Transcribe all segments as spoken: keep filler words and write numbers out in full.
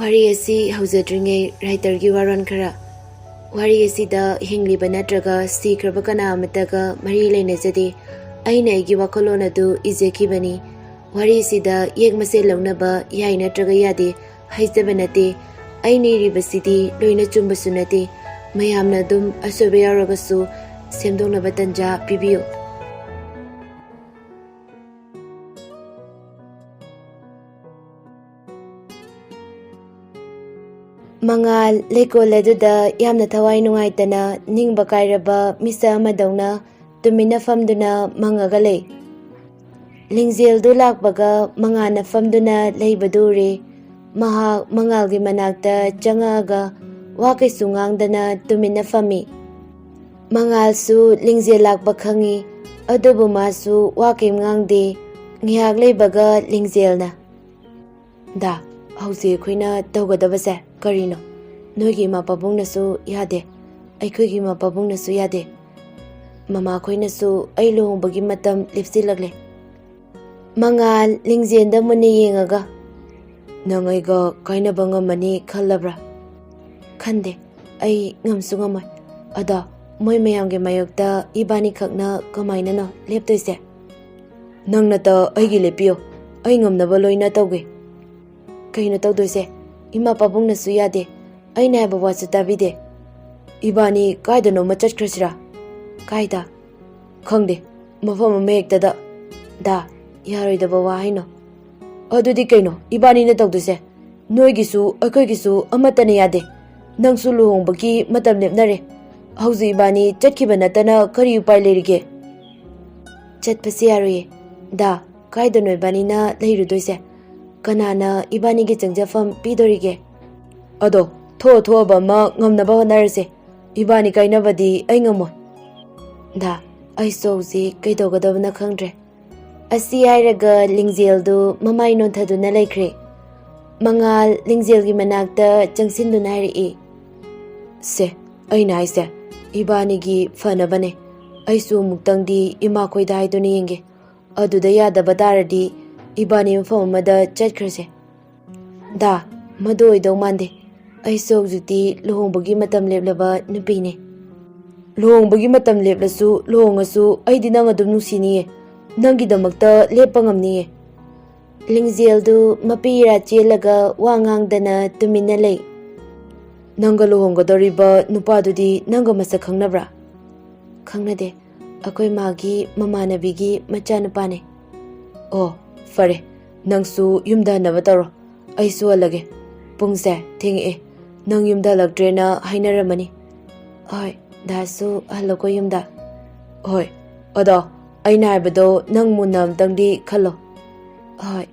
ꯋꯥꯔꯤ ꯑꯁꯤ ꯍꯧꯖꯗ꯭ꯔꯤꯉꯩ ꯔꯥꯏꯇꯔꯒꯤ ꯋꯥꯔꯣꯜ ꯈꯔ꯫ ꯋꯥꯔꯤ ꯑꯁꯤꯗ ꯍꯤꯡꯂꯤꯕ ꯅꯠꯇ꯭ꯔꯒ ꯁꯤꯈ꯭ꯔꯕ ꯀꯅꯥ ꯑꯃꯠꯇꯒ ꯃꯔꯤ ꯂꯩꯅꯖꯗꯦ꯫ ꯑꯩꯅ ꯑꯩꯒꯤ ꯋꯥꯈꯜꯂꯣꯟ ꯑꯗꯨ ꯏꯖꯈꯤꯕꯅꯤ꯫ ꯋꯥꯔꯤꯁꯤꯗ ꯌꯦꯛ ꯃꯁꯦꯜ ꯂꯧꯅꯕ ꯌꯥꯏ ꯅꯠꯇ꯭ꯔꯒ ꯌꯥꯗꯦ ꯍꯥꯏꯖꯕ ꯅꯠꯇꯦ꯫ ꯑꯩꯅ ꯏꯔꯤꯕꯁꯤꯗꯤ ꯂꯣꯏꯅ ꯆꯨꯝꯕꯁꯨ ꯅꯠꯇꯦ꯫ ꯃꯌꯥꯝꯅ ꯑꯗꯨꯝ ꯑꯁꯣꯏꯕ ꯌꯥꯎꯔꯒꯁꯨ ꯁꯦꯝꯗꯣꯛꯅꯕ ꯇꯟꯖꯥ ꯄꯤꯕꯤꯌꯨ꯫ ꯃꯉꯥꯜ ꯂꯩꯀꯣꯜ ꯑꯗꯨꯗ ꯌꯥꯝꯅ ꯊꯋꯥꯏ ꯅꯨꯡꯉꯥꯏꯇꯅ ꯅꯤꯡꯕ ꯀꯥꯏꯔꯕ ꯃꯤꯁꯛ ꯑꯃꯗꯧꯅ ꯇꯨꯃꯤꯟꯅ ꯐꯝꯗꯨꯅ ꯃꯪꯉꯒ ꯂꯩ꯫ ꯂꯤꯡꯖꯦꯜꯗꯨ ꯂꯥꯛꯄꯒ ꯃꯉꯥꯜꯅ ꯐꯝꯗꯨꯅ ꯂꯩꯕꯗꯨ ꯎꯔꯦ꯫ ꯃꯍꯥꯛ ꯃꯉꯥꯜꯒꯤ ꯃꯅꯥꯛꯇ ꯆꯪꯉꯛꯑꯒ ꯋꯥ ꯀꯩꯁꯨ ꯉꯥꯡꯗꯅ ꯇꯨꯃꯤꯟꯅ ꯐꯝꯃꯤ꯫ ꯃꯉꯥꯜꯁꯨ ꯂꯤꯡꯖꯦꯜ ꯂꯥꯛꯄ ꯈꯪꯉꯤ, ꯑꯗꯨꯕꯨ ꯃꯥꯁꯨ ꯋꯥ ꯀꯩꯝ ꯉꯥꯡꯗꯦ꯫ ꯉꯥꯏꯍꯥꯛ ꯂꯩꯕꯒ ꯂꯤꯡꯖꯦꯜꯅ, "ꯗꯥ, ꯍꯧꯖꯤꯛ ꯑꯩꯈꯣꯏꯅ ꯇꯧꯒꯗꯕꯁꯦ ꯀꯔꯤꯅꯣ? ꯅꯣꯏꯒꯤ ꯏꯃꯥ ꯄꯥꯕꯨꯡꯅꯁꯨ ꯌꯥꯗꯦ, ꯑꯩꯈꯣꯏꯒꯤ ꯏꯃꯥ ꯄꯥꯕꯨꯡꯅꯁꯨ ꯌꯥꯗꯦ꯫ ꯃꯃꯥꯈꯣꯏꯅꯁꯨ ꯑꯩ ꯂꯨꯍꯣꯡꯕꯒꯤ ꯃꯇꯝ ꯂꯦꯞꯁꯤꯜꯂꯛꯂꯦ꯫" ꯃꯉꯥꯜ ꯂꯤꯡꯖꯦꯜꯗ ꯃꯨꯟꯅ ꯌꯦꯡꯉꯒ, "ꯅꯪ ꯑꯩꯒ ꯀꯥꯏꯅꯕ ꯉꯝꯃꯅꯤ ꯈꯜꯂꯕ꯭ꯔꯥ?" "ꯈꯟꯗꯦ, ꯑꯩ ꯉꯝꯁꯨ ꯉꯝꯃꯣꯏ꯫ ꯑꯗꯣ ꯃꯣꯏ ꯃꯌꯥꯝꯒꯤ ꯃꯥꯌꯣꯛꯇ ꯏꯕꯥꯅꯤꯈꯛꯅ ꯀꯃꯥꯏꯅꯅꯣ ꯂꯦꯞꯇꯣꯏꯁꯦ?" "ꯅꯪꯅꯇ ꯑꯩꯒꯤ ꯂꯦꯞꯄꯤꯌꯣ, ꯑꯩ ꯉꯝꯅꯕ ꯂꯣꯏꯅ ꯇꯧꯒꯦ꯫" "ꯀꯩꯅꯣ ꯇꯧꯗꯣꯏꯁꯦ? ꯏꯃꯥ ꯄꯥꯕꯨꯡꯅꯁꯨ ꯌꯥꯗꯦ, ꯑꯩꯅ ꯍꯥꯏꯕ ꯋꯥꯁꯨ ꯇꯥꯕꯤꯗꯦ꯫ ꯏꯕꯥꯅꯤ ꯀꯥꯏꯗꯅꯣꯃ ꯆꯠꯈ꯭ꯔꯁꯤꯔꯥ?" "ꯀꯥꯏꯗ?" "ꯈꯪꯗꯦ, ꯃꯐꯝ ꯑꯃ ꯍꯦꯛꯇꯗ꯫" "ꯗꯥ, ꯌꯥꯔꯣꯏꯗꯕ ꯋꯥ ꯍꯥꯏꯅꯣ꯫" "ꯑꯗꯨꯗꯤ ꯀꯩꯅꯣ ꯏꯕꯥꯅꯤꯅ ꯇꯧꯗꯣꯏꯁꯦ? ꯅꯣꯏꯒꯤꯁꯨ ꯑꯩꯈꯣꯏꯒꯤꯁꯨ ꯑꯃꯠꯇꯅ ꯌꯥꯗꯦ꯫ ꯅꯪꯁꯨ ꯂꯨꯍꯣꯡꯕꯒꯤ ꯃꯇꯝ ꯂꯦꯞꯅꯔꯦ꯫ ꯍꯧꯖꯤꯛ ꯏꯕꯥꯅꯤ ꯆꯠꯈꯤꯕ ꯅꯠꯇꯅ ꯀꯔꯤ ꯎꯄꯥꯏ ꯂꯩꯔꯤꯒꯦ?" "ꯆꯠꯄꯁꯦ ꯌꯥꯔꯣꯏꯌꯦ꯫ ꯗꯥ, ꯀꯥꯏꯗꯅꯣ ꯏꯕꯥꯅꯤꯅ ꯂꯩꯔꯨꯗꯣꯏꯁꯦ? ꯀꯅꯥꯅ ꯏꯕꯥꯅꯤꯒꯤ ꯆꯪꯖꯐꯝ ꯄꯤꯗꯣꯔꯤꯒꯦ?" "ꯑꯗꯣ ꯊꯣꯛꯑ ꯊꯣꯛꯑꯕ ꯑꯃ ꯉꯝꯅꯕ ꯍꯣꯠꯅꯔꯁꯦ꯫ ꯏꯕꯥꯅꯤ ꯀꯥꯏꯅꯕꯗꯤ ꯑꯩ ꯉꯝꯃꯣꯏ꯫" "ꯗꯥ, ꯑꯩꯁꯨ ꯍꯧꯖꯤꯛ ꯀꯩꯗꯧꯒꯗꯕꯅ ꯈꯪꯗ꯭ꯔꯦ꯫" ꯑꯁꯤ ꯍꯥꯏꯔꯒ ꯂꯤꯡꯖꯦꯜꯗꯨ ꯃꯃꯥꯏ ꯅꯣꯟꯊꯗꯨꯅ ꯂꯩꯈ꯭ꯔꯦ꯫ ꯃꯉꯥꯜ ꯂꯤꯡꯖꯦꯜꯒꯤ ꯃꯅꯥꯛꯇ ꯆꯪꯁꯤꯟꯗꯨꯅ ꯍꯥꯏꯔꯛꯏ, "ꯁꯦ, ꯑꯩꯅ ꯍꯥꯏꯁꯦ, ꯏꯕꯥꯅꯤꯒꯤ ꯐꯅꯕꯅꯦ꯫ ꯑꯩꯁꯨ ꯑꯃꯨꯛꯇꯪꯗꯤ ꯏꯃꯥꯈꯣꯏꯗ ꯍꯥꯏꯗꯨꯅ ꯌꯦꯡꯒꯦ꯫ ꯑꯗꯨꯗ ꯌꯥꯗꯕ ꯇꯥꯔꯗꯤ ꯏꯕꯥꯅꯤ ꯃꯐꯝ ꯑꯃꯗ ꯆꯠꯈ꯭ꯔꯁꯦ꯫" "ꯗꯥ, ꯃꯗꯨ ꯑꯣꯏꯗꯧ ꯃꯥꯟꯗꯦ꯫ ꯑꯩꯁꯨ ꯍꯧꯖꯤꯛꯇꯤ ꯂꯨꯍꯣꯡꯕꯒꯤ ꯃꯇꯝ ꯂꯦꯞꯂꯕ ꯅꯨꯄꯤꯅꯦ꯫ ꯂꯨꯍꯣꯡꯕꯒꯤ ꯃꯇꯝ ꯂꯦꯞꯂꯁꯨ ꯂꯨꯍꯣꯡꯉꯁꯨ ꯑꯩꯗꯤ ꯅꯪ ꯑꯗꯨꯝ ꯅꯨꯡꯁꯤꯅꯤꯌꯦ꯫ ꯅꯪꯒꯤꯗꯃꯛꯇ ꯂꯦꯞꯄ ꯉꯝꯅꯤꯌꯦ꯫ ꯂꯤꯡꯖꯦꯜꯗꯨ ꯃꯄꯤ ꯏꯔꯥ ꯆꯦꯜꯂꯒ ꯋꯥ ꯉꯥꯡꯗꯅ ꯇꯨꯃꯤꯟꯅ ꯂꯩ꯫ ꯅꯪꯒ ꯂꯨꯍꯣꯡꯒꯗꯧꯔꯤꯕ ꯅꯨꯄꯥꯗꯨꯗꯤ ꯅꯪꯒ ꯃꯁꯛ ꯈꯪꯅꯕ꯭ꯔꯥ? ꯈꯪꯅꯗꯦ꯫ ꯑꯩꯈꯣꯏ ꯃꯥꯒꯤ ꯃꯃꯥꯟꯅꯕꯤꯒꯤ ꯃꯆꯥꯅꯨꯄꯥꯅꯦ꯫ ꯑꯣ, ꯐꯔꯦ꯫ ꯅꯪꯁꯨ ꯌꯨꯝꯗ ꯍꯟꯅꯕ ꯇꯧꯔꯣ꯫ ꯑꯩꯁꯨ ꯍꯜꯂꯒꯦ꯫ ꯄꯨꯡꯁꯦ ꯊꯦꯡꯉꯛꯑꯦ꯫ ꯅꯪ ꯌꯨꯝꯗ ꯍꯜꯂꯛꯇ꯭ꯔꯦꯅ ꯍꯥꯏꯅꯔꯝꯃꯅꯤ꯫ ꯍꯣꯏ, ꯗꯥꯁꯨ ꯍꯜꯂꯛꯀꯣ ꯌꯨꯝꯗ꯫ ꯍꯣꯏ꯫ ꯑꯗꯣ ꯑꯩꯅ ꯍꯥꯏꯕꯗꯣ ꯅꯪ ꯃꯨꯟꯅ ꯑꯝꯇꯪꯗꯤ ꯈꯜꯂꯣ꯫ ꯍꯣꯏ꯫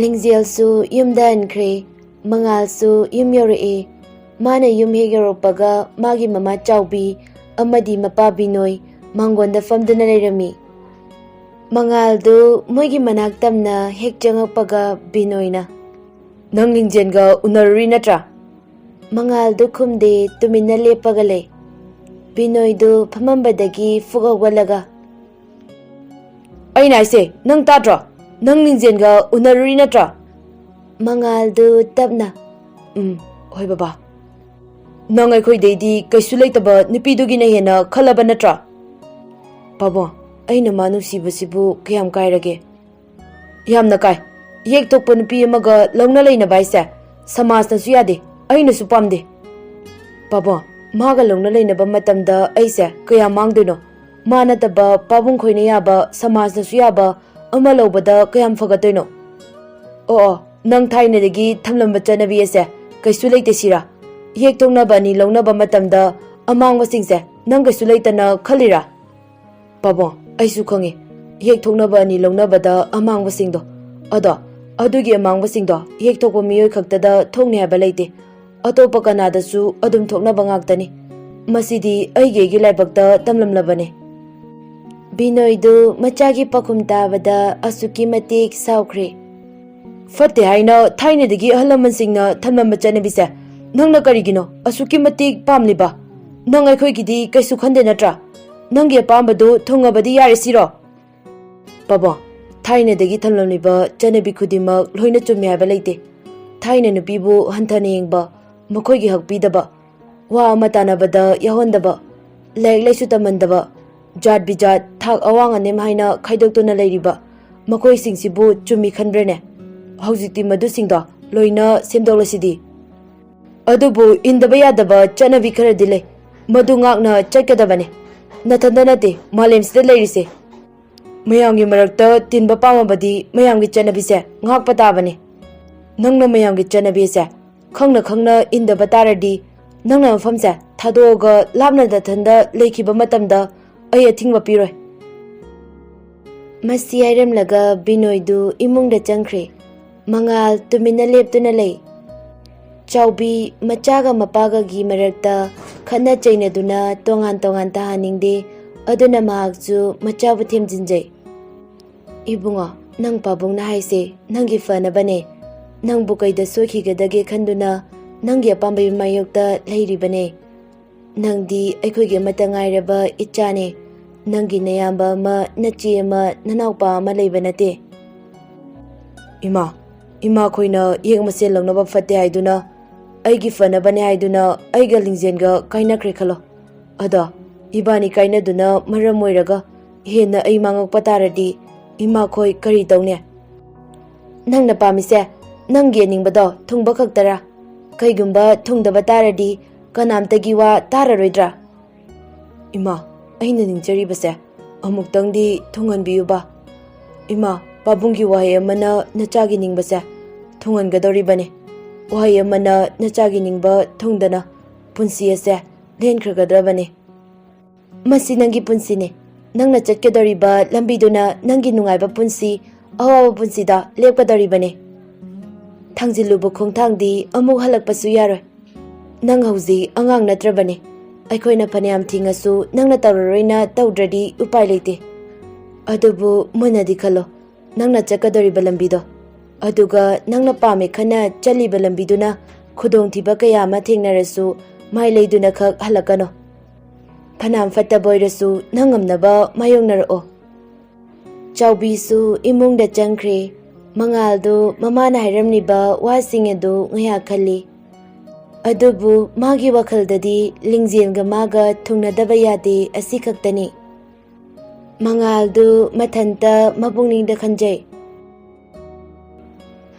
ꯂꯤꯡꯖꯦꯜꯁꯨ ꯌꯨꯝꯗ ꯍꯟꯈ꯭ꯔꯦ꯫ ꯃꯉꯥꯜꯁꯨ ꯌꯨꯝ ꯌꯧꯔꯛꯑꯦ꯫ ꯃꯥꯅ ꯌꯨꯝ ꯍꯦꯛ ꯌꯧꯔꯛꯄꯒ ꯃꯥꯒꯤ ꯃꯃꯥ ꯆꯥꯎꯕꯤ ꯑꯃꯗꯤ ꯃꯄꯥ ꯕꯤꯅꯣꯏ ꯃꯥꯡꯒꯣꯟꯗ ꯐꯝꯗꯨꯅ ꯂꯩꯔꯝꯃꯤ꯫ ꯃꯉꯥꯜꯗꯨ ꯃꯣꯏꯒꯤ ꯃꯅꯥꯛ ꯇꯝꯅ ꯍꯦꯛ ꯆꯪꯉꯛꯄꯒ ꯕꯤꯅꯣꯏꯅ, "ꯅꯪ ꯂꯤꯡꯖꯦꯜꯒ ꯎꯅꯔꯨꯔꯤ ꯅꯠꯇ꯭ꯔꯥ?" ꯃꯉꯥꯜꯗꯨ ꯈꯨꯝꯗꯦ, ꯇꯨꯃꯤꯟꯅ ꯂꯦꯞꯄꯒ ꯂꯩ꯫ ꯕꯤꯅꯣꯏꯗꯨ ꯐꯝꯃꯝꯕꯗꯒꯤ ꯐꯨꯛ ꯍꯧꯒꯠꯂꯒ, "ꯑꯩꯅ ꯍꯥꯏꯁꯦ ꯅꯪ ꯇꯥꯗ꯭ꯔꯣ? ꯅꯪ ꯂꯤꯡꯖꯦꯜꯒ ꯎꯅꯔꯨꯔꯤ ꯅꯠꯇ꯭ꯔꯥ?" ꯃꯉꯥꯜꯗꯨ ꯇꯞꯅ, "ꯎꯝ, ꯍꯣꯏ ꯕꯕꯥ꯫ ꯅꯪ ꯑꯩꯈꯣꯏꯗꯩꯗꯤ ꯀꯩꯁꯨ ꯂꯩꯇꯕ ꯅꯨꯄꯤꯗꯨꯒꯤꯅ ꯍꯦꯟꯅ ꯈꯜꯂꯕ ꯅꯠꯇ꯭ꯔꯥ?" "ꯄꯥꯕꯨꯡ, ꯑꯩꯅ ꯃꯥ ꯅꯨꯡꯁꯤꯕꯁꯤꯕꯨ ꯀꯌꯥꯝ ꯀꯥꯏꯔꯒꯦ?" "ꯌꯥꯝꯅ ꯀꯥꯏ꯫ ꯌꯦꯛ ꯊꯣꯛꯄ ꯅꯨꯄꯤ ꯑꯃꯒ ꯂꯧꯅ ꯂꯩꯅꯕ ꯍꯥꯏꯁꯦ ꯁꯃꯥꯖꯅꯁꯨ ꯌꯥꯗꯦ, ꯑꯩꯅꯁꯨ ꯄꯥꯝꯗꯦ꯫ ꯄꯥꯕꯨꯡ, ꯃꯥꯒ ꯂꯧꯅ ꯂꯩꯅꯕ ꯃꯇꯝꯗ ꯑꯩꯁꯦ ꯀꯌꯥꯝ ꯃꯥꯡꯗꯣꯏꯅꯣ? ꯃꯥ ꯅꯠꯇꯕ ꯄꯥꯕꯨꯡ ꯈꯣꯏꯅ ꯌꯥꯕ ꯁꯃꯥꯖꯅꯁꯨ ꯌꯥꯕ ꯑꯃ ꯂꯧꯕꯗ ꯀꯌꯥꯝ ꯐꯒꯠꯇꯣꯏꯅꯣ?" "ꯑꯣ, ꯑꯣ, ꯅꯪ ꯊꯥꯏꯅꯗꯒꯤ ꯊꯝꯂꯝꯕ ꯆꯠꯅꯕꯤ ꯑꯁꯦ ꯀꯩꯁꯨ ꯂꯩꯇꯦ ꯁꯤꯔꯥ? ꯌꯦꯛ ꯊꯣꯛꯅꯕ ꯑꯅꯤ ꯂꯧꯅꯕ ꯃꯇꯝꯗ ꯑꯃꯥꯡꯕꯁꯤꯡꯁꯦ ꯅꯪ ꯀꯩꯁꯨ ꯂꯩꯇꯅ ꯈꯜꯂꯤꯔꯥ?" "ꯄꯥꯕꯨꯡ, ꯑꯩꯁꯨ ꯈꯪꯉꯤ, ꯌꯦꯛ ꯊꯣꯛꯅꯕ ꯑꯅꯤ ꯂꯧꯅꯕꯗ ꯑꯃꯥꯡꯕꯁꯤꯡꯗꯣ꯫ ꯑꯗꯣ ꯑꯗꯨꯒꯤ ꯑꯃꯥꯡꯕꯁꯤꯡꯗꯣ ꯌꯦꯛ ꯊꯣꯛꯄ ꯃꯤꯑꯣꯏ ꯈꯛꯇꯗ ꯊꯣꯛꯅꯤ ꯍꯥꯏꯕ ꯂꯩꯇꯦ꯫ ꯑꯇꯣꯞꯄ ꯀꯅꯥꯗꯁꯨ ꯑꯗꯨꯝ ꯊꯣꯛꯅꯕ ꯉꯥꯛꯇꯅꯤ꯫ ꯃꯁꯤꯗꯤ ꯑꯩꯒꯤ ꯑꯩꯒꯤ ꯂꯥꯏꯕꯛꯇ ꯇꯝꯂꯝꯂꯕꯅꯦ꯫" ꯕꯤꯅꯣꯏꯗꯨ ꯃꯆꯥꯒꯤ ꯄꯥꯎꯈꯨꯝ ꯇꯥꯕꯗ ꯑꯁꯨꯛꯀꯤ ꯃꯇꯤꯛ ꯁꯥꯎꯈ꯭ꯔꯦ꯫ "ꯐꯠꯇꯦ ꯍꯥꯏꯅ ꯊꯥꯏꯅꯗꯒꯤ ꯑꯍꯜ ꯂꯃꯟꯁꯤꯡꯅ ꯊꯝꯂꯝꯕ ꯆꯠꯅꯕꯤꯁꯦ ꯅꯪꯅ ꯀꯔꯤꯒꯤꯅꯣ ꯑꯁꯨꯛꯀꯤ ꯃꯇꯤꯛ ꯄꯥꯝꯂꯤꯕ? ꯅꯪ ꯑꯩꯈꯣꯏꯒꯤꯗꯤ ꯀꯩꯁꯨ ꯈꯟꯗꯦ ꯅꯠꯇ꯭ꯔꯥ? ꯅꯪꯒꯤ ꯑꯄꯥꯝꯕꯗꯨ ꯊꯨꯡꯉꯕꯗꯤ ꯌꯥꯔꯦ ꯁꯤꯔꯣ?" "ꯄꯥꯕꯨꯡ, ꯊꯥꯏꯅꯗꯒꯤ ꯊꯝꯂꯝꯂꯤꯕ ꯆꯠꯅꯕꯤ ꯈꯨꯗꯤꯡꯃꯛ ꯂꯣꯏꯅ ꯆꯨꯝꯃꯤ ꯍꯥꯏꯕ ꯂꯩꯇꯦ꯫ ꯊꯥꯏꯅ ꯅꯨꯄꯤꯕꯨ ꯍꯟꯊꯅ ꯌꯦꯡꯕ, ꯃꯈꯣꯏꯒꯤ ꯍꯛ ꯄꯤꯗꯕ, ꯋꯥ ꯑꯃ ꯇꯥꯟꯅꯕꯗ ꯌꯥꯎꯍꯟꯗꯕ, ꯂꯥꯏꯔꯤꯛ ꯂꯥꯏꯁꯨ ꯇꯝꯍꯟꯗꯕ, ꯖꯥꯠ ꯕꯤꯖꯥꯠ, ꯊꯥꯛ ꯑꯋꯥꯡ ꯑꯅꯦꯝ ꯍꯥꯏꯅ ꯈꯥꯏꯗꯣꯛꯇꯨꯅ ꯂꯩꯔꯤꯕ ꯃꯈꯣꯏꯁꯤꯡꯁꯤꯕꯨ ꯆꯨꯝꯃꯤ ꯈꯟꯕ꯭ꯔꯅꯦ? ꯍꯧꯖꯤꯛꯇꯤ ꯃꯗꯨꯁꯤꯡꯗꯣ ꯂꯣꯏꯅ ꯁꯦꯝꯗꯣꯛꯂꯁꯤꯗꯤ꯫ ꯑꯗꯨꯕꯨ ꯏꯟꯗꯕ ꯌꯥꯗꯕ ꯆꯠꯅꯕꯤ ꯈꯔꯗꯤ ꯂꯩ꯫ ꯃꯗꯨ ꯉꯥꯛꯅ ꯆꯠꯀꯗꯕꯅꯦ꯫ ꯅꯊꯟꯗ ꯅꯠꯇꯦ ꯃꯥꯂꯦꯝꯁꯤꯗ ꯂꯩꯔꯤꯁꯦ꯫ ꯃꯌꯥꯝꯒꯤ ꯃꯔꯛꯇ ꯇꯤꯟꯕ ꯄꯥꯝꯃꯕꯗꯤ ꯃꯌꯥꯝꯒꯤ ꯆꯠꯅꯕꯤꯁꯦ ꯉꯥꯛꯄ ꯇꯥꯕꯅꯦ꯫ ꯅꯪꯅ ꯃꯌꯥꯝꯒꯤ ꯆꯠꯅꯕꯤꯁꯦ ꯈꯪꯅ ꯈꯪꯅ ꯏꯟꯗꯕ ꯇꯥꯔꯗꯤ, ꯅꯪꯅ ꯃꯐꯝꯁꯦ ꯊꯥꯗꯣꯛꯑꯒ ꯂꯥꯞꯅ ꯅꯊꯟꯗ ꯂꯩꯈꯤꯕ ꯃꯇꯝꯗ ꯑꯩ ꯑꯊꯤꯡꯕ ꯄꯤꯔꯣꯏ꯫ ꯃꯁꯤ ꯍꯥꯏꯔꯝꯂꯒ ꯕꯤꯅꯣꯏꯗꯨ ꯏꯃꯨꯡꯗ ꯆꯪꯈ꯭ꯔꯦ꯫ ꯃꯉꯥꯜ ꯇꯨꯃꯤꯟꯅ ꯂꯦꯞꯇꯨꯅ ꯂꯩ꯫ ꯆꯥꯎꯕꯤ ꯃꯆꯥꯒ ꯃꯄꯥꯒꯒꯤ ꯃꯔꯛꯇ ꯈꯠꯅ ꯆꯩꯅꯗꯨꯅ ꯇꯣꯉꯥꯟ ꯇꯣꯉꯥꯟ ꯇꯥꯍꯟꯅꯤꯡꯗꯦ꯫ ꯑꯗꯨꯅ ꯃꯍꯥꯛꯁꯨ ꯃꯆꯥꯕꯨ ꯊꯦꯝꯖꯤꯟꯖꯩ꯫ "ꯏꯕꯨꯡꯉꯣ, ꯅꯪ ꯄꯥꯕꯨꯡꯅ ꯍꯥꯏꯁꯦ ꯅꯪꯒꯤ ꯐꯅꯕꯅꯦ꯫ ꯅꯪꯕꯨ ꯀꯩꯗ ꯁꯣꯏꯈꯤꯒꯗꯒꯦ ꯈꯟꯗꯨꯅ ꯅꯪꯒꯤ ꯑꯄꯥꯝꯕꯒꯤ ꯃꯥꯌꯣꯛꯇ ꯂꯩꯔꯤꯕꯅꯦ꯫ ꯅꯪꯗꯤ ꯑꯩꯈꯣꯏꯒꯤ ꯑꯃꯠꯇ ꯉꯥꯏꯔꯕ ꯏꯆꯥꯅꯦ꯫ ꯅꯪꯒꯤ ꯅꯌꯥꯝꯕ ꯑꯃ, ꯅꯆꯦ ꯑꯃ, ꯅꯅꯥꯎꯄꯥ ꯑꯃ ꯂꯩꯕ ꯅꯠꯇꯦ꯫" "ꯏꯃꯥ, ꯏꯃꯥꯈꯣꯏꯅ ꯌꯦꯛ ꯃꯁꯦꯜ ꯂꯧꯅꯕ ꯐꯠꯇꯦ ꯍꯥꯏꯗꯨꯅ, ꯑꯩꯒꯤ ꯐꯅꯕꯅꯦ ꯍꯥꯏꯗꯨꯅ ꯑꯩꯒ ꯂꯤꯡꯖꯦꯜꯒ ꯀꯥꯏꯅꯈ꯭ꯔꯦ ꯈꯜꯂꯣ꯫ ꯑꯗꯣ ꯏꯕꯥꯅꯤ ꯀꯥꯏꯅꯗꯨꯅ ꯃꯔꯝ ꯑꯣꯏꯔꯒ ꯍꯦꯟꯅ ꯑꯩ ꯃꯥꯡꯉꯛꯄ ꯇꯥꯔꯗꯤ ꯏꯃꯥꯈꯣꯏ ꯀꯔꯤ ꯇꯧꯅꯤ?" "ꯅꯪꯅ ꯄꯥꯝꯃꯤꯁꯦ ꯅꯪꯒꯤ ꯑꯅꯤꯡꯕꯗꯣ ꯊꯨꯡꯕ ꯈꯛꯇꯔꯥ? ꯀꯩꯒꯨꯝꯕ ꯊꯨꯡꯗꯕ ꯇꯥꯔꯗꯤ ꯀꯅꯥꯝꯇꯒꯤ ꯋꯥ ꯇꯥꯔꯔꯣꯏꯗ꯭ꯔꯥ?" "ꯏꯃꯥ, ꯑꯩꯅ ꯅꯤꯡꯖꯔꯤꯕꯁꯦ ꯑꯃꯨꯛꯇꯪꯗꯤ ꯊꯨꯡꯍꯟꯕꯤꯌꯨꯕ꯫ ꯏꯃꯥ, ꯄꯥꯕꯨꯡꯒꯤ ꯋꯥꯍꯩ ꯑꯃꯅ ꯅꯆꯥꯒꯤ ꯅꯤꯡꯕꯁꯦ ꯊꯨꯡꯍꯟꯒꯗꯧꯔꯤꯕꯅꯤ꯫ ꯋꯥꯍꯩ ꯑꯃꯅ ꯅꯆꯥꯒꯤ ꯅꯤꯡꯕ ꯊꯨꯡꯗꯅ ꯄꯨꯟꯁꯤ ꯑꯁꯦ ꯂꯦꯟꯈ꯭ꯔꯒꯗꯕꯅꯤ꯫" "ꯃꯁꯤ ꯅꯪꯒꯤ ꯄꯨꯟꯁꯤꯅꯤ꯫ ꯅꯪꯅ ꯆꯠꯀꯗꯧꯔꯤꯕ ꯂꯝꯕꯤꯗꯨꯅ ꯅꯪꯒꯤ ꯅꯨꯡꯉꯥꯏꯕ ꯄꯨꯟꯁꯤ, ꯑꯋꯥꯕ ꯄꯨꯟꯁꯤꯗ ꯂꯦꯞꯀꯗꯧꯔꯤꯕꯅꯤ꯫ ꯊꯥꯡꯖꯤꯜꯂꯨꯕ ꯈꯣꯡꯊꯥꯡꯗꯤ ꯑꯃꯨꯛ ꯍꯜꯂꯛꯄꯁꯨ ꯌꯥꯔꯣꯏ꯫ ꯅꯪ ꯍꯧꯖꯤꯛ ꯑꯉꯥꯡ ꯅꯠꯇ꯭ꯔꯕꯅꯤ꯫ ꯑꯩꯈꯣꯏꯅ ꯐꯅꯌꯥꯝ ꯊꯤꯡꯉꯁꯨ ꯅꯪꯅ ꯇꯧꯔꯔꯣꯏꯅ ꯇꯧꯗ꯭ꯔꯗꯤ ꯎꯄꯥꯏ ꯂꯩꯇꯦ꯫ ꯑꯗꯨꯕꯨ ꯃꯨꯟꯅꯗꯤ ꯈꯜꯂꯣ, ꯅꯪꯅ ꯆꯠꯀꯗꯧꯔꯤꯕ ꯂꯝꯕꯤꯗꯣ꯫ ꯑꯗꯨꯒ ꯅꯪꯅ ꯄꯥꯝꯃꯦ ꯈꯟꯅ ꯆꯠꯂꯤꯕ ꯂꯝꯕꯤꯗꯨꯅ ꯈꯨꯗꯣꯡꯊꯤꯕ ꯀꯌꯥ ꯑꯃ ꯊꯦꯡꯅꯔꯁꯨ ꯃꯥꯏ ꯂꯩꯗꯨꯅ ꯈꯛ ꯍꯜꯂꯛꯀꯅꯨ꯫ ꯐꯅꯌꯥꯝ ꯐꯠꯇꯕ ꯑꯣꯏꯔꯁꯨ ꯅꯪ ꯉꯝꯅꯕ ꯃꯥꯌꯣꯛꯅꯔꯛꯑꯣ꯫" ꯆꯥꯎꯕꯤꯁꯨ ꯏꯃꯨꯡꯗ ꯆꯪꯈ꯭ꯔꯦ꯫ ꯃꯉꯥꯜꯗꯨ ꯃꯃꯥꯅ ꯍꯥꯏꯔꯝꯂꯤꯕ ꯋꯥꯁꯤꯡ ꯑꯗꯨ ꯉꯥꯏꯍꯥꯛ ꯈꯜꯂꯤ꯫ ꯑꯗꯨꯕꯨ ꯃꯥꯒꯤ ꯋꯥꯈꯜꯗꯗꯤ ꯂꯤꯡꯖꯦꯜꯒ ꯃꯥꯒ ꯊꯨꯡꯅꯗꯕ ꯌꯥꯗꯦ ꯑꯁꯤ ꯈꯛꯇꯅꯤ꯫ ꯃꯉꯥꯜꯗꯨ ꯃꯊꯟꯇ ꯃꯄꯨꯛꯅꯤꯡꯗ ꯈꯟꯖꯩ꯫